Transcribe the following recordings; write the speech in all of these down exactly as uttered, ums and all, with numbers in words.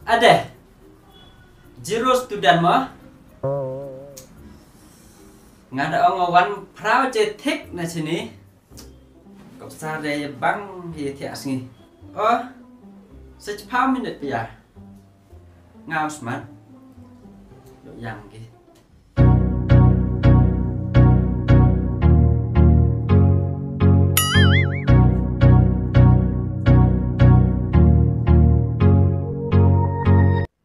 Ade. Zero student mo. Nga da ong wan phra je thik na chini. Ko sar de bang hi thiah sngi. Oh, sech pha minit pia. Nga smat. Lo yang ki.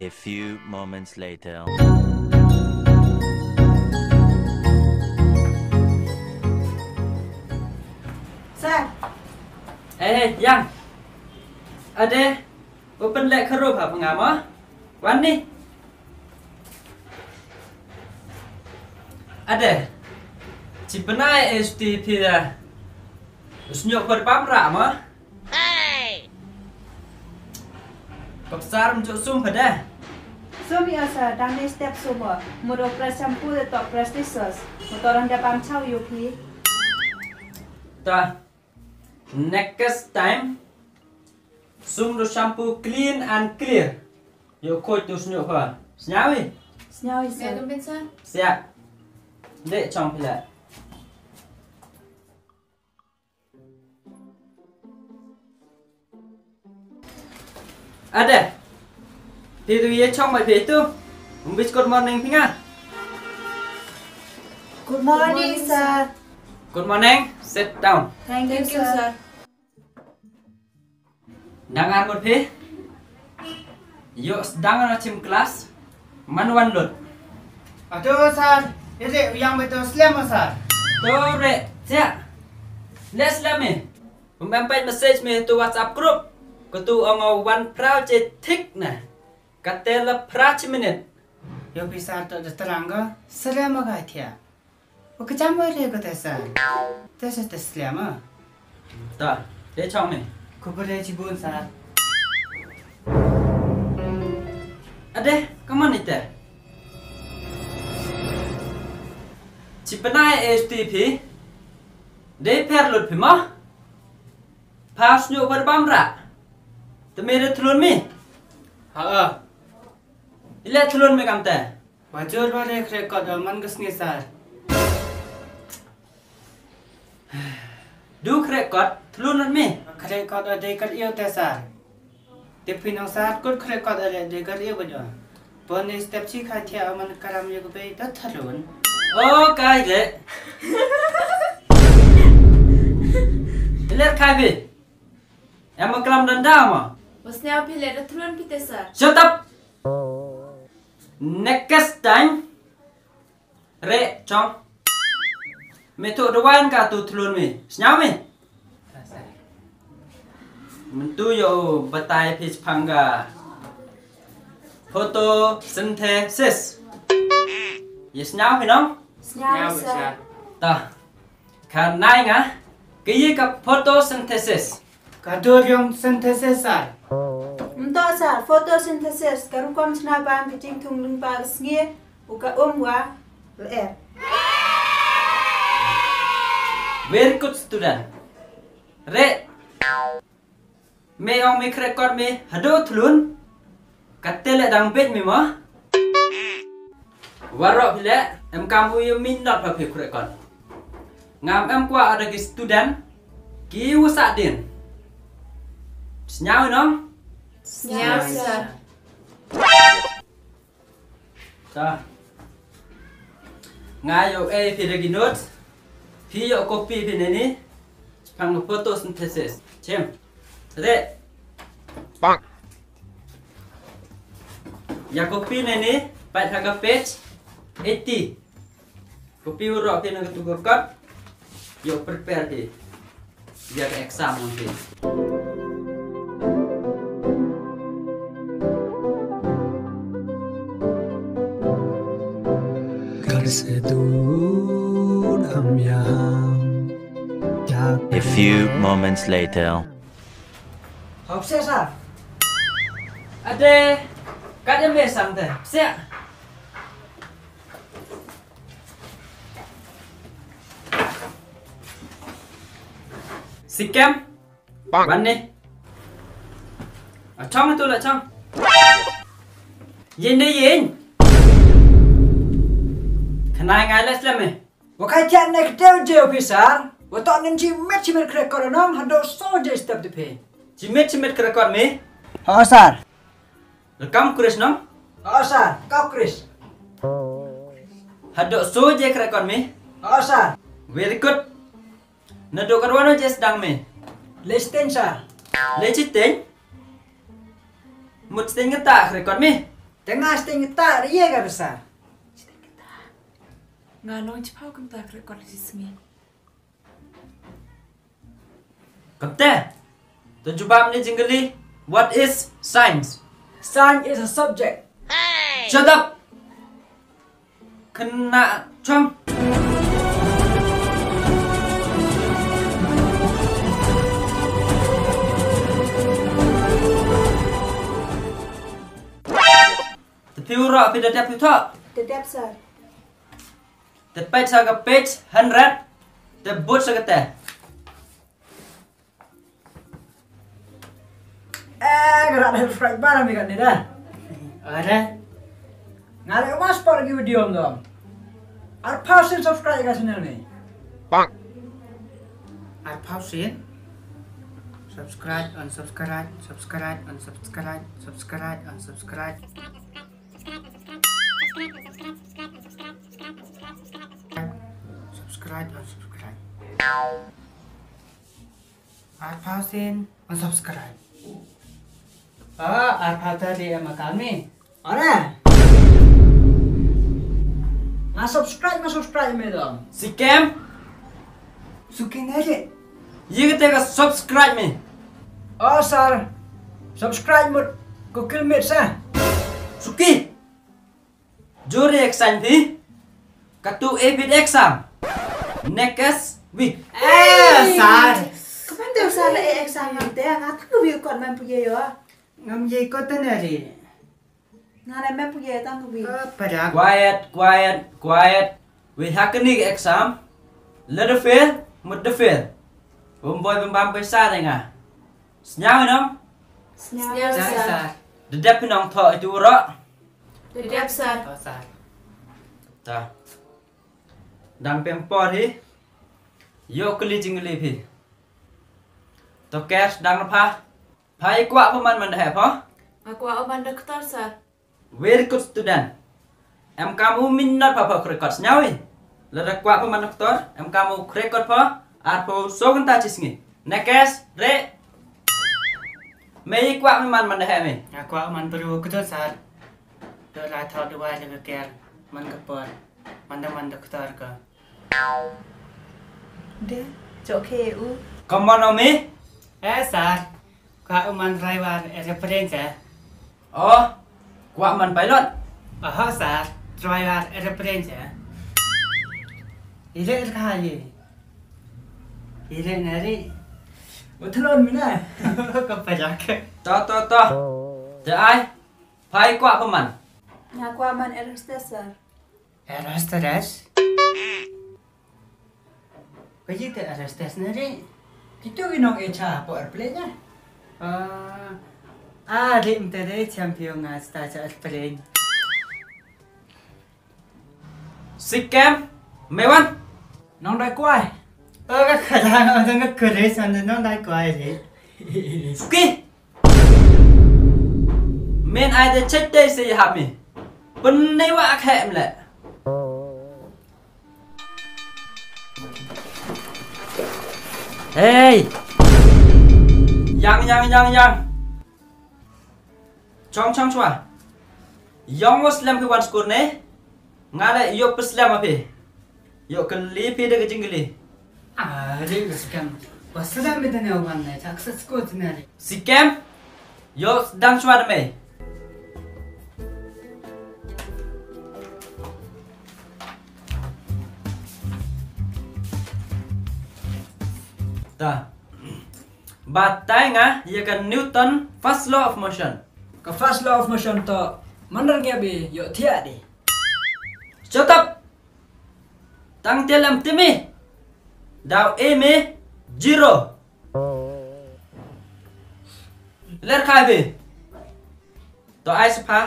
A few moments later. Sir. Eh, eh, yang. Ade, open leh kharu ha pengama. Wan ni. Ade. Chi bnai S T P da. Usnyok per pamra ma. Hey! Ko sar mjuk sum pha de. Sum ya sir, dang ni step sum mo. Mo do press shampoo de to press scissors. Mo to rang da pam chau yu phi. Ta. Next time. Sum do shampoo clean and clear. Yo khoi tu snyok pha. Snyawi? Snyawi sir. May I come in, sir? Siap. De chong phi le. Ade. Phi tu ye chong mai phi tu. Umbis good morning phi nga. Good morning, sir. Good morning. Sit down. Thank you, sir. Nang ar mut phi. Yo sdang na chim class. Man wan lut. Ado sir, ire u yang beto slem sir. To re, sia. Le slem e. Um em pait message me to WhatsApp group. Ko tu ong wan phra je thik na. Kate la phra chi minit. Yo phi sir to de terang ko. Slem ka thia. Wa ka jam wa re ko te sir. Te sir te slem a. Ta, te chong me. Ko ko re chi bun sir. Ade, come on ite. Chi bnai S T P. De per lut phi ma. Pas nyu bar bam ra. Te me re thlun mi. Ha a. Ile thlun me kam te. Wa jur wa re khreh kot o man ka sngi sir. Du khreh kot, thlun mi. Khreh kot o dei kat iu te sir. Te phi nong sir, kut khreh kot o dei kat iu ba jo. Pon ni step chi khai thia o man karam yu ka bei ta thlun. O kai le. Ler khai bi. Em ma karam danda ma. Bos ne phi le da thlun phi te sir. Shut up. Next time. Re, chong. Me tu da wan ka tu thlun mi. Snyaw mi. Myntu yo batai phi chapang ka photosynthesis. Ye snyaw phi nong? Snyaw, sir. Ta. Ka nai nga, ka ye ka photosynthesis. Ka dur yong synthesis sir. Mynto sir, photosynthesis, ka rukom chna bam ka jingthung lyngba ka sngi, u ka um wa, le. Very good student. Re. Me ong me khreh kot me hadooh thlun. Kate le dang bit me mo. Warok phi le, em kam u ye minot pha phi khreh kot. Ngam em kwah ada ki student ki u sa din. Snyaw nong? Snyaw, sir. Ta. Nga yo e phi da ki notes. Phi yo copy phi ne ni. Chapang photosynthesis. Chem. Re. Bang. Ya copy ne ni. Pat ha ka page eighty. Copy u ro phi na ka tu ka kot. Yo prepare phi. Ya ka exam nong phi. Kar se dur am yahan. A few moments later. Hop se sir. Ade, kat ya me sam te. Siak. Sikem. Wan ni. A chong tu la chong. Yin de yin. Khnai ngai la slem e. Wa kai thian ne kteu je officer. Wa to nin chi met chi met kre kor nong hado so je step de phe. Chi met chi met kre kor me. Ha sir. Kam Chris nong? Ha sir, kam Chris. Hado so je kre kor me. Ha sir. Very good. Na do karwano je sdang me. Le steng sir. Le chi teng. Mut steng kata kre kor me. Tenga steng kata ri ye ka sir. Nga long chipau kynta kre kor chi sngi. Kamte. To jubab ni jingkylli, what is science? Science is a subject. Shut up. Kena chong. Te phi u roh, phi da dep phi thoh? Da dep sir. Te peit sa ka page hundred. Te bud sa ka te. Eh, ka rat subscribe ba mi ka ni da. Ada. Nga le mas por ki video dong. Arphaw sien subscribe ka channel ni. Bang. Arphaw sien. Subscribe, unsubscribe, subscribe, unsubscribe, subscribe, unsubscribe. Subscribe, unsubscribe. Arphaw sien, unsubscribe. Ah, arphaw ta di em akal mi. Are. Nga subscribe, nga subscribe me dong. Sikem. Suki ne je. Ye kate ka subscribe me. Oh, sir. Subscribe mut ko kilmit sa. Suki. Juri exam phi. Katu A P exam. Next week. Eh, sir. Kapan te sir le exam ngam te, nga tang wi kot man pu ye yo. Ngam ye kot te ne ri. Nga le man pu ye tang wi. Eh, pada. Quiet, quiet, quiet. Wi hakani exam. Lada fail, mut da fail. Um boy bam bam pisa de nga. Sñiaw i nong? Sñiaw, sñiaw, sir. Sir. Da dep i nong thoh itu u roh? Da dep, sir. Oh, sir. Ta. Dang pem por hi. Yoh kylli jingkylli phi. To ker dang pha. Pha i kwah pha man man da heh pha? Nga kwah u man doctor, sir. Very good student. Em kam u minot pha pha krekot sñiaw i. Lada kwah pha man doctor, em kam u krekot pha, arphaw so kynta chi sngi. Next, re. Me i kwah pha man man da heh me? Nga kwah man bru kdot, sir. To la thoh dawai le ka ker, man ka por, man da man doctor ka. De, chok khe u. Come on, Omi. Eh, sir. Kwah u man driver aeroplane, sir. Oh, kwah man pilot? Aha, sir. Driver aeroplane, sir. Ile er kha ye. Ile nari. Uthlon mina. Ka pajak. To, to, to. Te ai. Pha i kwah pha man? Nga kwah man air hostess, sir. Air hostess? Ka ji te air hostess ne ri? Kitu ki nong e cha hapoh airplane ya? Ah, ah, ri mte de champion nga sta cha airplane. Sikem, me wan. Nong dai kwai. Oh, ka kha dang, oh, dang ka kure san nong dai kwai ri. Suki. Men ai de chet de se hap mi. Pynne wa ak hem le. Hey. Yang, yang, yang, yang. Chong, chong, chwa. Yong wa slem phi wan skur ne. Nga le yoh pynslem a phi. Yoh kylli phi da ka jingkylli. Are ka Sikem. Wa sdang mi tane wan ne, chak sa skur tane re. Sikem. Yoh sdang chwa da me. Ta. Batai nga ya ka Newton first law of motion. Ka first law of motion to, man ra ngiap i, yoh thiah di. Shut up! Tang te lem timi. Daw e me, zero. Ler khai bi. To ai spha.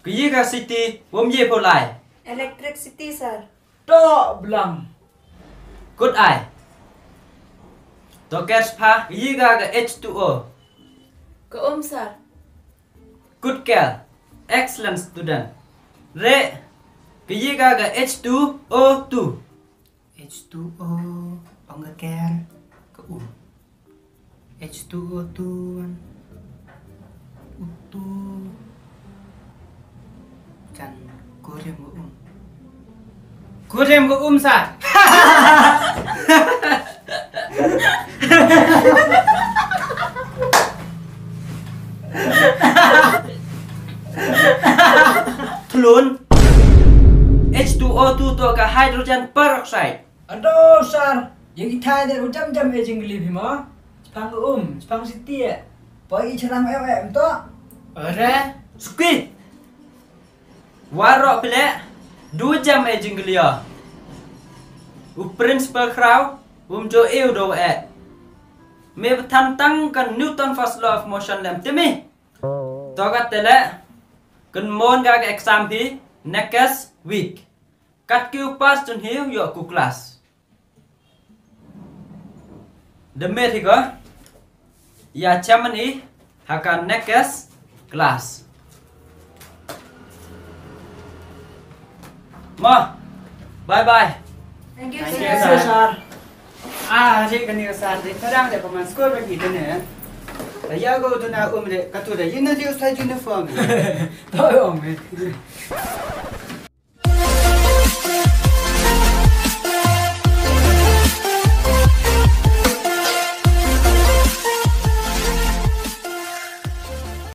Ka yi ka city, wom ye pho lai. Electricity, sir. To blang. Good eye. To ker spha, ka yi ka ka H two O. Ka um, sir. Good girl. Excellent student. Re, ka yi ka ka H two O two. H two O, ong ka ker, ka um. H two O two, one. U two. Chan, kurim ka um. Kurim ka um, sir. Thlun. H two O two to ka hydrogen peroxide. Ado, sir. Yang i thai de u jam jam e jingkylli phi mo. Chipang um, chipang city e. Poi i charam e e to. Are. Suki. Waroh phi le, du jam e jingkylli o. U principal Khraw, um jo e u do e. Me bthan tang ka Newton first law of motion lem timi. To ka te le, kan mon ka ka exam phi, next week. Kat ki u pass chun hi u yoh ku class. De me thi ko. Ya chairman i, ha ka next class. Ma, bye bye. Thank you, sir. Thank you, sir. Ah, ri kani ka sir, de tharang de paman school ba ki de ne. Ya ko tu na um de, ka tu de, you know, you side uniform. To um e.